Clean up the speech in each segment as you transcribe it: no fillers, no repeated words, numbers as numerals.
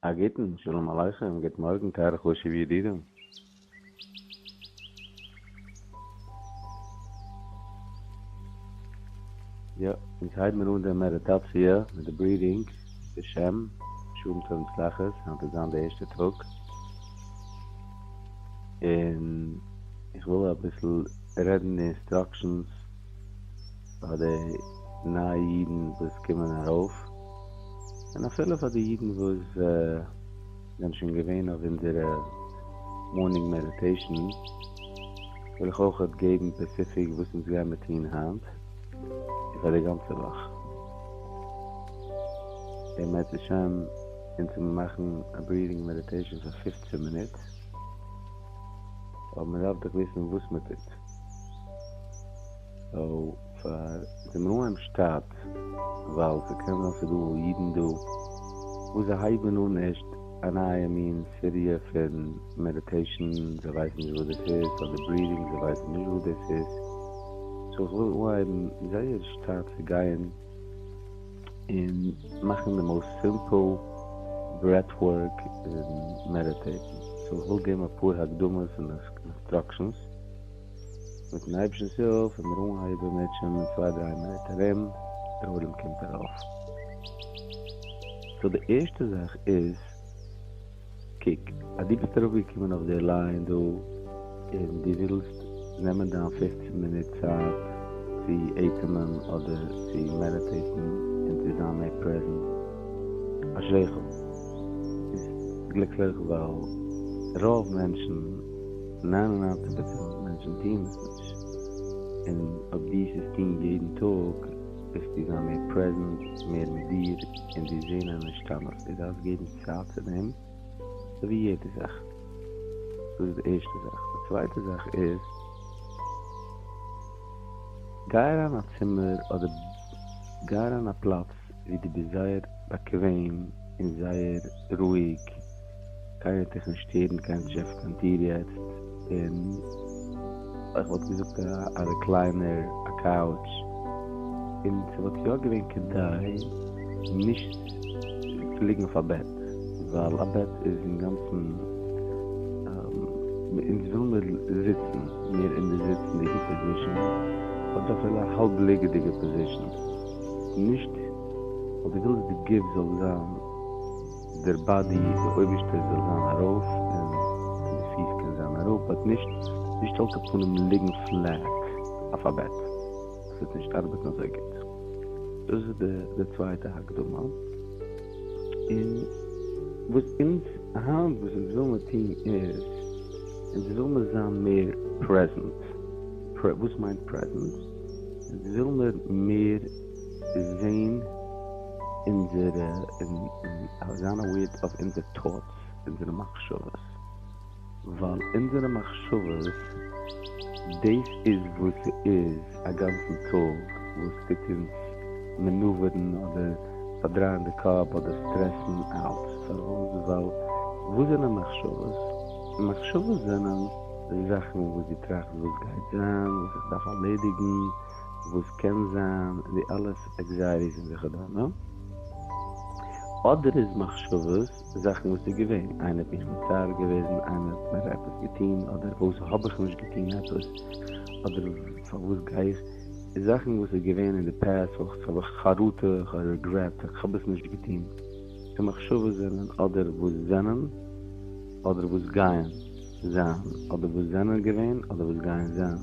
א גוטן, שלום עליכם, גוט מארגן טייערע חשוב'ע ידידים. יא, אונז הייבן מיר אן די מעדיטאציע מיט די breathing, בשם, שלום טוב ומוצלחת, היינט וועט זיין די ערשטע טאג, און איך וויל אביסל רעדן די instructions פאר די נייע אידן וואס קומען ארויף, און אפילו פאר די אידן וואס זענען שוין געווען אויף אונזערע morning meditation, וויל איך אויכעט געבן specific וואס אונז גיימער טון היינט און פאר די גאנצע וואך. אם ירצה השם אונז וועלן מאכן א breathing meditation פאר פופצן מינוט, אבער מען דארף דאך וויסן וואס מען טוט. so פאר דעם אנהייב שטאט, ווייל ס'קען זיין ס'דא אידן דא וואס זיי הייבן אן ערשט א נייע מין סעריע פון meditation, זיי ווייסן נישט וואס דאס איז, אדער breathing, זיי ווייסן נישט וואס דאס איז, so איך וויל אנהייבן זייער שטאט צו גייען און מאכן די most simple breath work און מעדיטעיטן, so איך וויל געבן אפאר הקדמות און instructions. מיטן אייבערשטנ'ס הילף וועלן מיר אנהייבן אם ירצה השם אין צוויי דריי מינוט ארום, דער עולם קומט ארויף. so די ערשטע זאך איז, קוק, אז דו ביסט ארויפגעקומען אויף די line דא, און דו ווילסט נעמען דיין פופצן מינוט צייט צו אטעמען אדער צו מעדיטעיטן און צו זיין מער present, אשריך, ביסט גליקליך ווייל רוב מענטשן, 99% מענטשן טוען עס נישט, און אויב דו עס עס טון יעדן טאג וועסטו זיין מער present, מער מיט דיר, און דו זען א השתנות, דו דארפסט געבן צייט צו דעם, אזוי ווי יעדע זאך. דאס איז די ערשטע זאך. די צווייטע זאך איז, גיי אריין א צימער אדער גיי אריין א פלאץ ווי דו ביסט זייער באקוועם און זייער רואיג, קיינער וועט דיך נישט שטערן, קיינער וועט נישט עפענען קיין טיר יעצט, און איך וואלט געזאגט א recliner, א couch, און ס'וואלט יא געווען כדאי נישט צו ליגן אויף א בעט, ווייל א בעט איז אינגאנצן, אונז וויל מיר זיצן מער אין די זיצנדיגע position, אדער אפילו א האלב ליגעדיגע position, נישט ווייל דו ווילסט די גוף זאל זיין. דער body, די אויבערשטער זאל זיין ארויף און די פיס קען זיין אראפ, but נישט נישט על כל פנים ליגן flat אויף א בעט, עס וועט נישט ארבעטן אזוי גוט. דאס איז די צווייטע הקדמה. און וואס אונז היינט וואס אונז וויל מיר טון איז, אונז וויל מיר זיין מער present. וואס מיינט present? אונז וויל מיר מער זעהן אונזערע און זיין aware אויף אונזער thoughts, אונזערע מחשבות, ווייל אונזערע מחשבות דאס איז וואס ס'איז א גאנצן טאג וואס טוט אונז מענאווערן אדער פארדרייען די קאפ אדער סטרעסן out, פארוואס? ווייל וואס זענען מחשבות? מחשבות זענען זאכן וואס דו טראכסט וואס גייט זיין, וואס איך דארף ארלעדיגן, וואס קען זיין, די אלע anxieties און וכדומה, אדער איז מחשבות זאכן וואס איז געווען, איינער האט מיך מצער געוועזן, איינער האט מיר עפעס געטון, אדער פארוואס האב איך נישט געטון עפעס, אדער פארוואס גיי איך, זאכן וואס איז געווען אין די past, וואס האב איך חרטה, איך האב regret, איך האב עס נישט געטון. די מחשבות זענען אדער וואס זענען, אדער וואס גייען זיין, אדער וואס זענען געווען, אדער וואס גייען זיין.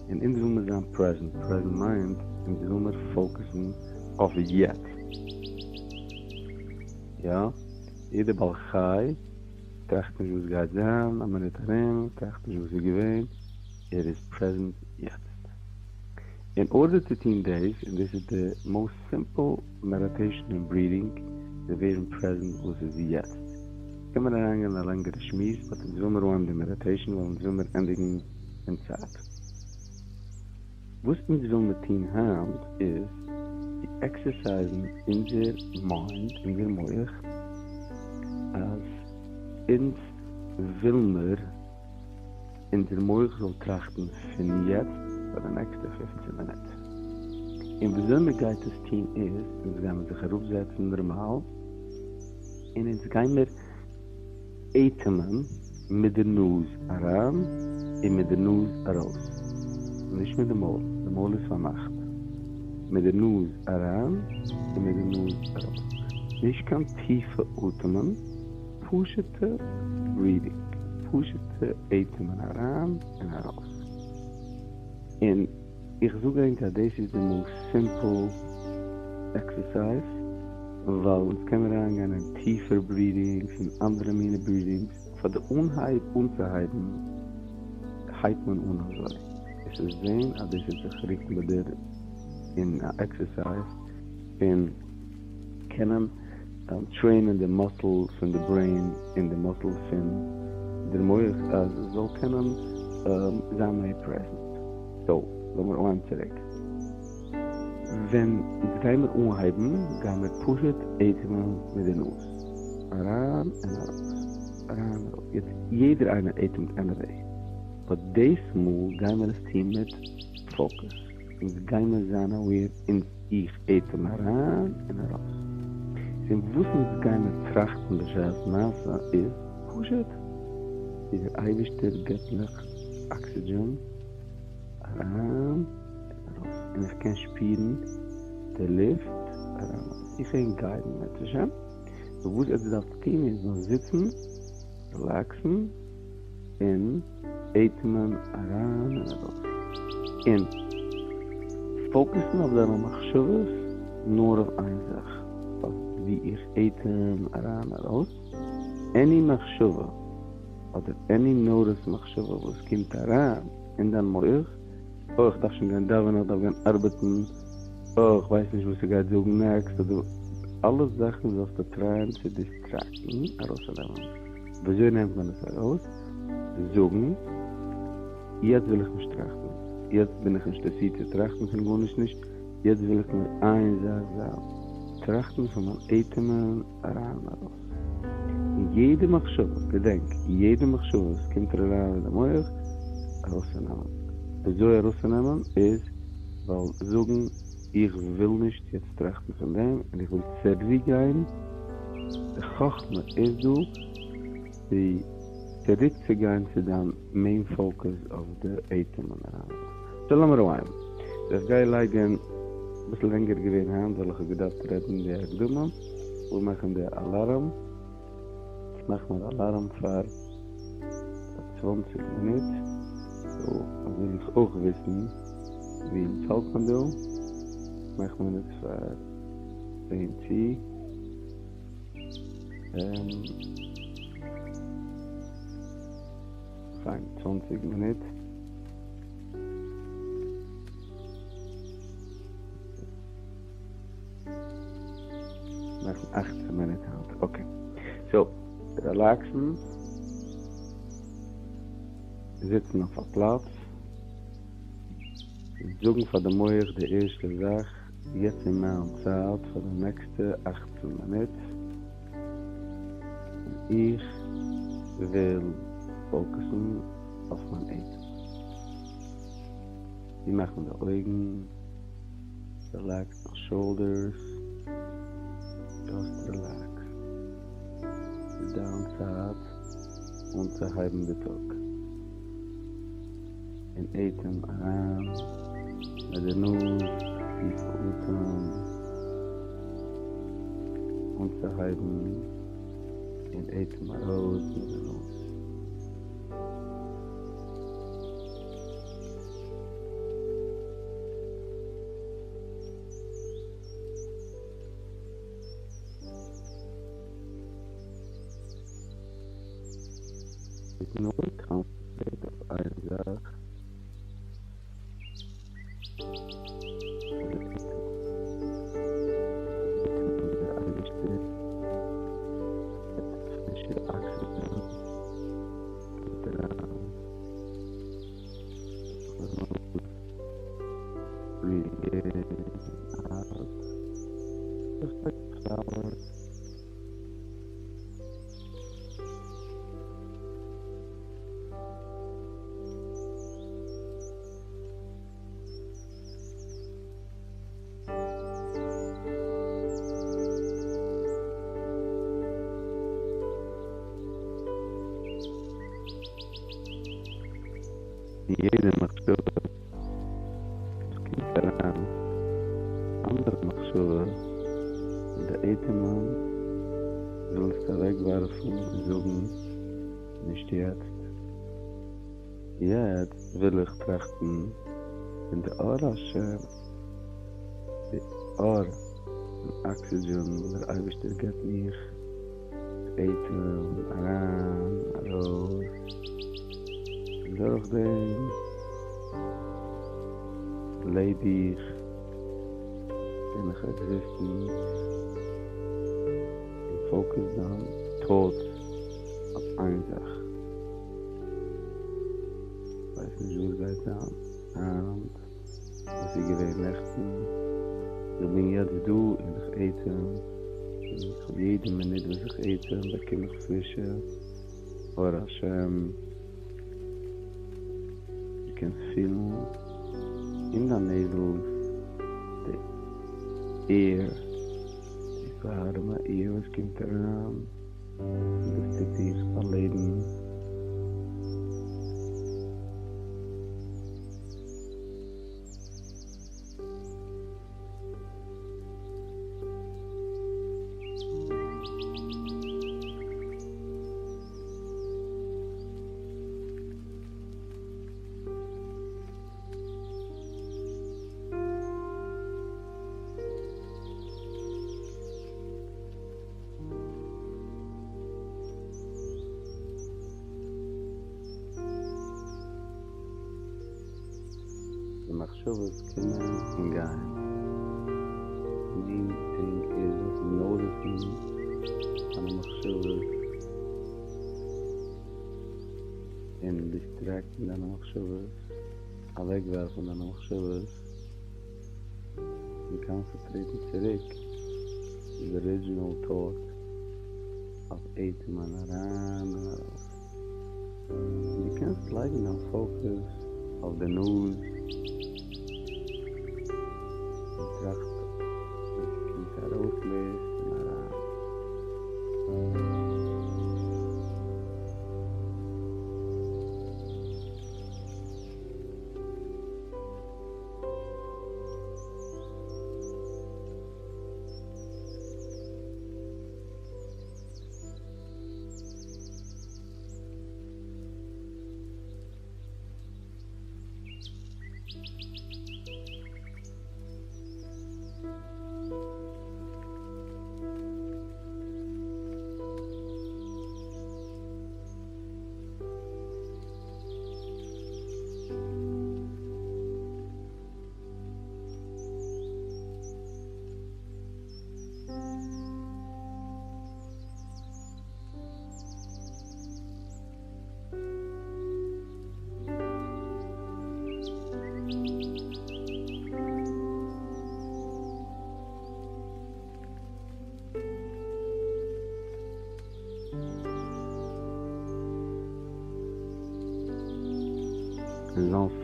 און אונז וויל מיר זיין present, present מיינט אונז וויל מיר focus ן אויף יעצט, יא, יעדער בעל חי טראכט נישט וואס גייט זיין א מינוט ארום, טראכט נישט וואס איז געווען, ער איז present יעצט. אין order צו טון דאס, און דאס איז די most simple meditation און breathing, צו ווערן present וואס איז יעצט. קען מען אריינגיין אין א לענגערע שמועס, but אונז וויל מיר אנהייבן די meditation ווייל אונז וויל מיר ענדיגן אין צייט. וואס אונז וויל מיר טון היינט איז צו exercise ן אונזער mind, אונזער מח, אז אונז וויל מיר אונזער מח זאל טראכטן פון יעצט פאר די נעקסטע פופצן מינוט. און וויאזוי מען גייט עס טון איז, אונז גיימיר זיך אראפזעצן נארמאל. און אונז גיימיר אטעמען מיט די נאז אריין און מיט די נאז ארויס, נישט מיט די מויל, די מויל איז פארמאכט, מיט די נאז אריין און מיט די נאז ארויס, נישט קיין טיפע אטעמען, פשוטע ברידינג, פשוטע אטעמען אריין און ארויס, און איך זאג ענק אז דאס איז די מאוסט סימפל עקסערסייז, ווייל אונז קען מיר אריינגיין אין טיפער ברידינגס און אנדערע מיני ברידינגס, פאר די אנהייב אנצוהייבן הייבט מען אן אזוי, עס איז זען אז דאס וועט זיך רוקן ביי דיר אין א עקסערסייז פון קענען טרעינען די מאסל פון די ברעין און די מאסל פון דער מח אז עס זאל קענען זיין מער פרעזענט. סאו לאמיר אנהייבן צוריק. ווען אונז גיימיר אנהייבן גיימיר פשוט אטעמען מיט די נאז. אריין און ארויס. אריין און ארויס. יעצט יעדער איינער אטעמט עניוועי. באט דאס מאל גיימיר עס טון מיט פאוקעס. אונז גיימיר זיין אוועיר און איך אטעם אריין און ארויס. און וואס אונז גיימיר טראכטן בשעת מעשה איז פשוט ווי דער אייבערשטער געבט מיך אקסידזשען אריין און ארויס און איך קען שפירן די לופט אריין ארויס. איך גיי גיידן בעזהשי"ת. סאו וואס עטס דארפטס טון איז נאר זיצן, רילעקסן, און אטעמען אריין און ארויס, און פאוקעסן אויף דיינע מחשבות נאר אויף איין זאך, אויף ווי איך אטעם אריין ארויס, עני מחשבה אדער עני נאטיס מחשבה וואס קומט אריין אין דיין מח, אה איך דארף שוין גיין דאווענען, איך דארף גיין ארבעטן, אה איך ווייס נישט וואס ס'גייט זאגן נעקסט, אדער אלע זאכן זאלסטו טרייען צו דיסטרעקטן, ארויסצונעמען. וויאזוי נעמט מען עס ארויס? זאגן, יעצט וויל איך נישט טראכטן, יעצט בין איך נישט אינטערעסירט צו טראכטן פון גארנישט נישט, יעצט וויל איך נאר איין זאך זיין, טראכטן פון מיין אטעמען אריין און ארויס. און יעדע מחשבה, געדענק, יעדע מחשבה וואס קומט דיר אריין אין די מח, ארויסצונעמען. וויאזוי ארויסצונעמען איז, ווייל זאגן, איך וויל נישט יעצט טראכטן פון דעם, און איך וויל צוריקגיין, די חכמה איז דא צו צוריק צו גיין צו דיין מעין פאוקעס אויף די אטעמען אריין. סאו לאמיר אנהייבן. איך גיי לייגן אביסל לענגער געווען היינט ווייל איך האב געדארפט רעדן די הקדמה, כ'וויל מאכן די אלארעם, איך מאך מיר אלארעם פאר 20 מינוט, סאו אזוי וויל איך אויך וויסן ווי אונז האלט מען דא, מאכט מען עס פאר 10 צו. פיין, 20 מינוט. מאכן 18 מינוט היינט, אקעי. סאו, רילעקסן. זיצן אויף א פלאץ. זאגן פאר די מח די ערשטע זאך, יעצט איז מיין צייט פאר די נעקסטע 18 מינוט. איך וויל פאוקעסן אויף מיין אטעם. צומאכן די אויגן, רילעקס די שאולדערס, דזשאסט רילעקס. ס'איז דיין צייט אנצוהייבן די טאג. און אטעם אריין מיט די נאז, טיפע אטעם, אנצוהייבן, און אטעם ארויס מיט די נאז. איז נאר קאנצענטרעיט אויף איין זאך, און דער אייבערשטער געבט פרישע אקסידזשען קומט אריין ברידינג אין און אוט, דזשאסט לייק פלאוערס. יעדע מחשבה וואס קומט אריין אנדערע מחשבה און די אטעמען ווילסטו אוועקווארפן און זאגן נישט יעצט. יעצט וויל איך טראכטן פון די אור השם, די אור פון אקסידזשען וואס דער אייבערשטער געבט מיך צו אטעמען אריין און ארויס, און דורך דעם לעב איך, בין איך עקזיסטענץ, און focus דיין thoughts אויף איין זאך. כ'ווייס נישט וואס גייט זיין היינט, וואס איז געווען נעכטן, איך בין יעצט דא און איך אטעם, און איך האב יעדע מינוט וואס איך אטעם באקום איך פרישע אור השם, דו קענסט פילן אין דיין נעזל די air, די ווארעמע air וואס קומט אריין, און דאס טוט דיך באלעבן. די מחשבות קומען און גייען. די main thing איז זאלסט notice ן דיינע מחשבות און distract ן דיינע מחשבות, אוועקווארפן דיינע מחשבות און concentrate ן צוריק צו די original thought אויף אטעמען אריין און ארויס. און דו קענסט לייגן דיין focus אויף די נאז און טראכט ווי ס'קומט ארויס לופט און אריין. און זיין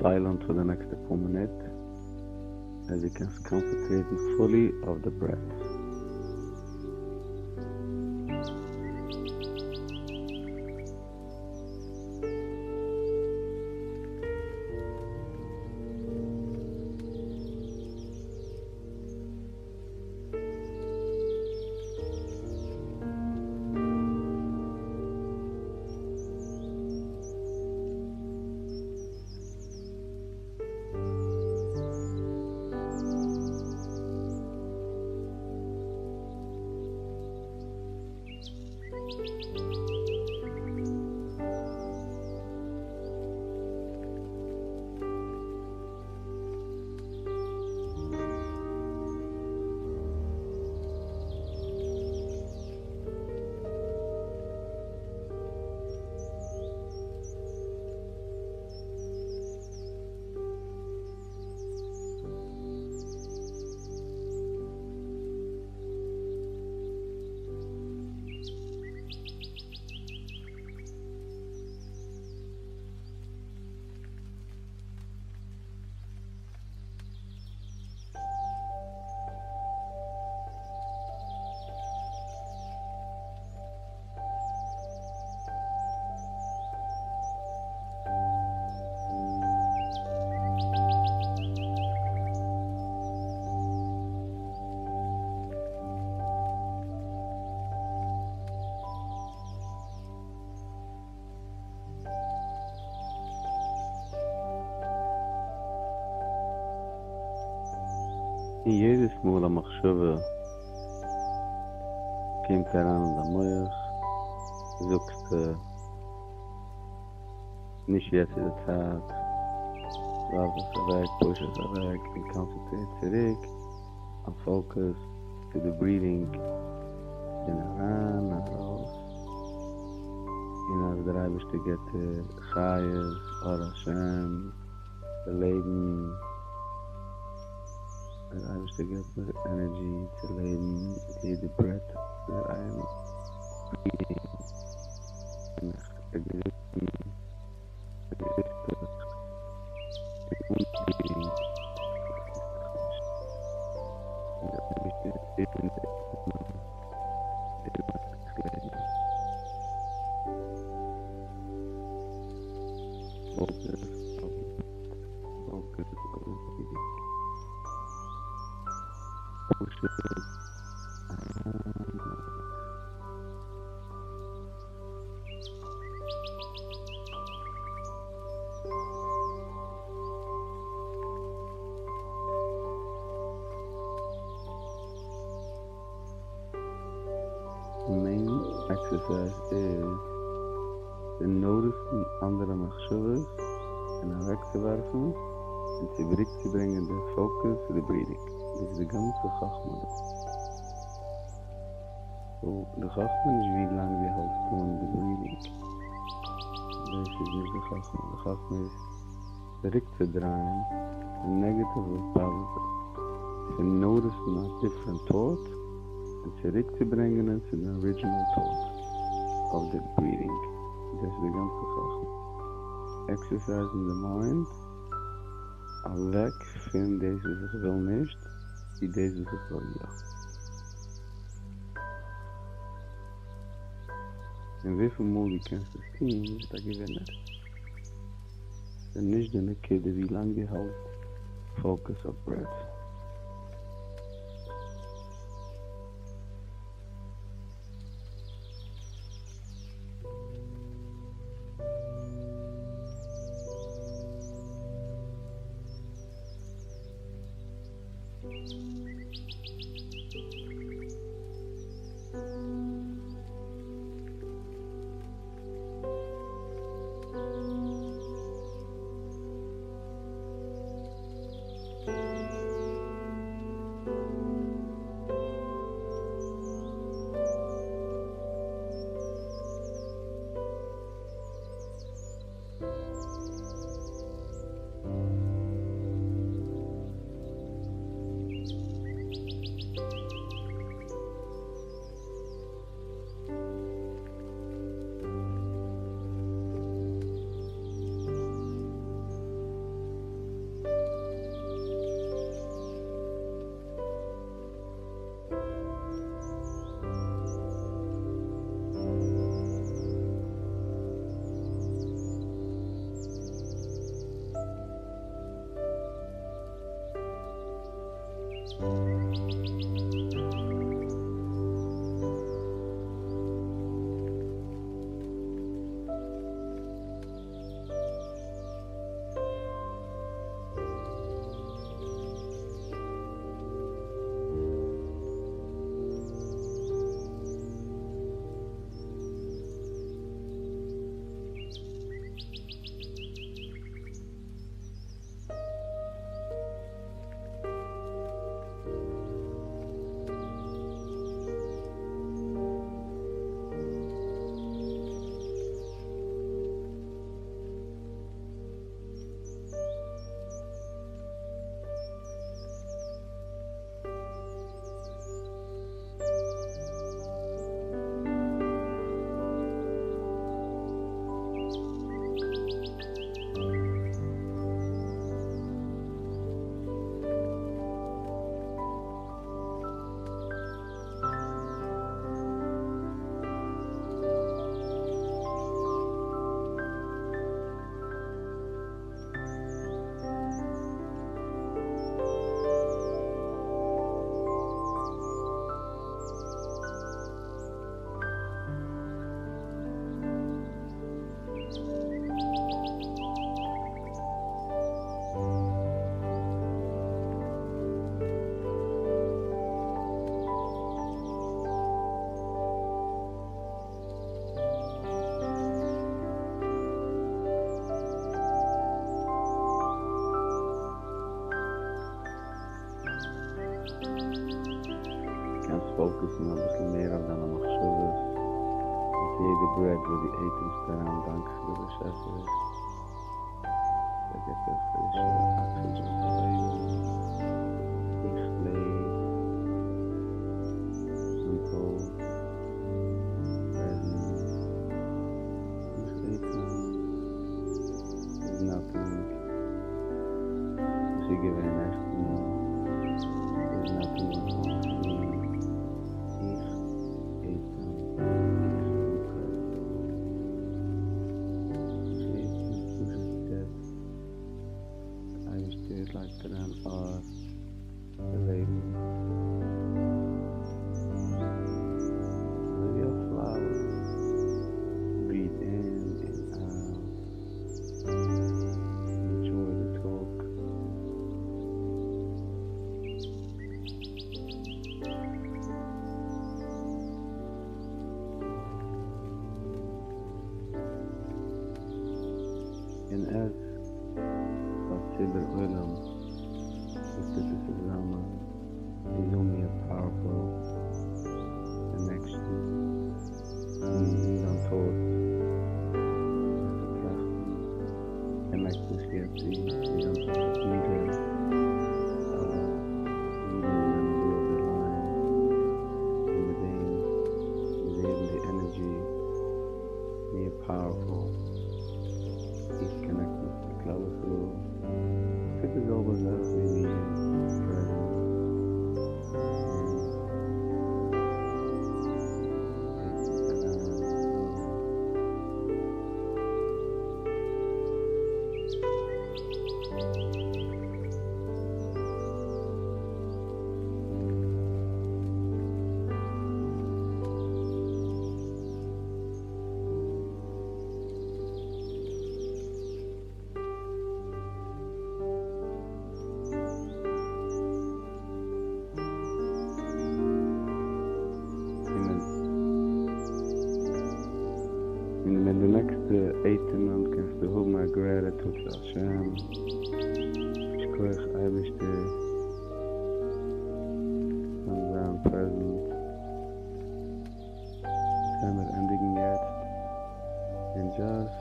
silent פאר די נעקסטע פאר מינוט, אז דו קענסט concentrate ן fully אויף די breath. און יעדעס מאל א מחשבה קומט אריין אין דיין מח, זאגסטו, נישט יעצט איז די צייט, ווארף עס אוועק, פוש עס אוועק, און קאנצענטריר צוריק דיין פאוקוס צו די ברידינג, פון אריין ארויס, און אז דער אייבערשטער גיבט דיר חיות, אור השם, צו לעבן, דער אייבערשטער גיבט מיר ענערדזשי צו לעבן מיט יעדע ברעט דעט איי עם ברידינג, און איך עקזיסט עקזיסט איך, און אן ברידינג עקזיסט איך נישט, און דער אייבערשטער איז אין די אטעמען, ער מאכט מיך לעבן. פאוקעס אויף די פאוקעס אויף די ברידינג. פשוט אריין און ארויס. מעין עקסערסייז איז צו נאטיסן אנדערע מחשבות און אוועקצואווארפן און צוריקצוברענגען די פאוקוס צו די ברידינג. דאס איז די גאנצע חכמה דא. סאו די חכמה איז נישט ווי לאנג דו האלטסט אן די ברידינג. דאס איז נישט די חכמה. די חכמה איז צוריקצודרייען פון נעגעטיוו אויף פאזיטיוו. פון נאטיסן א דיפרענט טאט און צוריקצוברענגען עס צו די ארידזשינעל טאט אוו די ברידינג. דאס איז די גאנצע חכמה. עקסערסייזן די מיינד אוועק פון דאס וואס איך וויל נישט צו דאס וואס איך וויל יא. און וויפיל מאל דו קענסט עס טון ביסטו א געווינער. ס'איז נישט די נקודה ווי לאנג דו האלסט פאוקוס אויף ברעט. פאוקוסן אביסל מער אויף דיינע מחשבות, מיט יעדע breath וואס דו אטעמסט אריין דאנקסטו די באשעפער, ער געבט דיר פרישע oxygen צו לעבן, איך לעב, simple, present, איך אטעם, there's nothing וואס איז געווען נעכטן, there's nothing what's going to be, איך אטעם, איך בין present. איך אטעם פשוט יעצט, דער אייבערשטער לייגט אריין אור צו לעבן. אזוי ווי א flower, breathe in and out, enjoy the talk. און עס א ציבור עולם וואס טוט עס צוזאמען איז only a powerful connection און דיין thoughts וועסטו טראכטן connect זיך יעצט צו די גאנצע חסידות אלע אידן וואס זענען דא אויף די line און מיט דעם ווערן די energy מער powerful. איך connect מיך צו כלל ישראל, טוט די זעלבע זאך ווי מיר, present, און אטעמט אריין און ארויס. און מיט די נעקסטע אטעמען קענסטו האבן א gratitude צו השם, שכוח אייבערשטער, קען זיין present. גיימיר ענדיגן יעצט, און just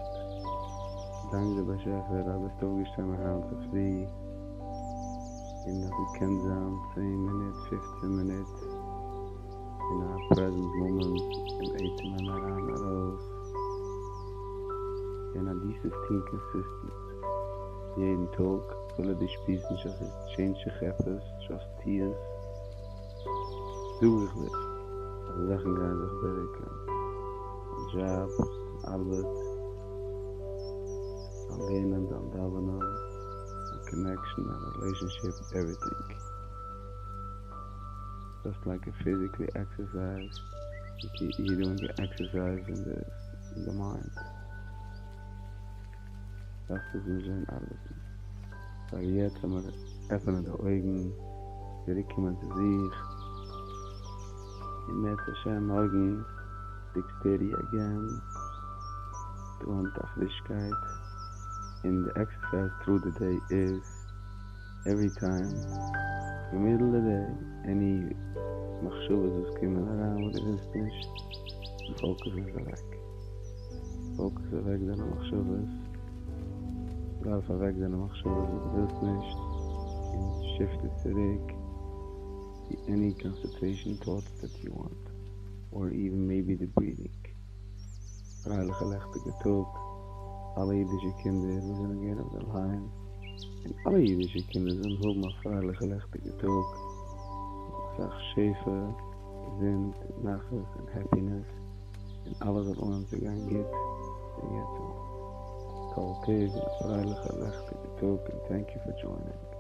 דאנק די באשעפער אז ביסט אויפגעשטאנען היינט צופרי, און אז דו קענסט זיין 10 מינוט, 15 מינוט, אין א present moment, און אטעמען אריין ארויס, און אז דאס איז טון consistent, יעדן טאג, אפילו דו שפירסט נישט אז עס change זיך עפעס, just טו עס, זאג איך דיר, אז די זאכן גייען זיך בעריקען. דיין דזשאב, דיין ארבעט, דיין לערנען, דיין דאווענען, דיין connection, דיין relationship, everything. Just like a physically exercise, you're doing an exercise in the mind. דאס איז נישט זיין ארבעטן. So יעצט האבן מיר עפענען די אויגן, צוריקקומען צו זיך. אם ירצה השם מארגן, 6:30 again. דא האט א פרישקייט. And the exercise through the day is every time in the middle of the day, any מחשבות וואס קומען אריין וואס דו ווילסט נישט, focus עס אוועק. Focus אוועק דיינע מחשבות. ווארף אוועק דיינע מחשבות וואס דו ווילסט נישט, און shift עס צוריק to any concentration thoughts that you want, or even maybe the breathing. פרייליכע לעכטיגע טאג, אלע אידישע קינדער וואס זענען געווען אויף דער line, און אלע אידישע קינדער זאלן האבן א פרייליכע לעכטיגע טאג, אסאך שפע, געזונט, נחת און happiness, און אלעס זאל אנהייבן צו גיין גוט פון יעצט אן. כל טוב און א פרייליכע לעכטיגע טאג, and thank you for joining.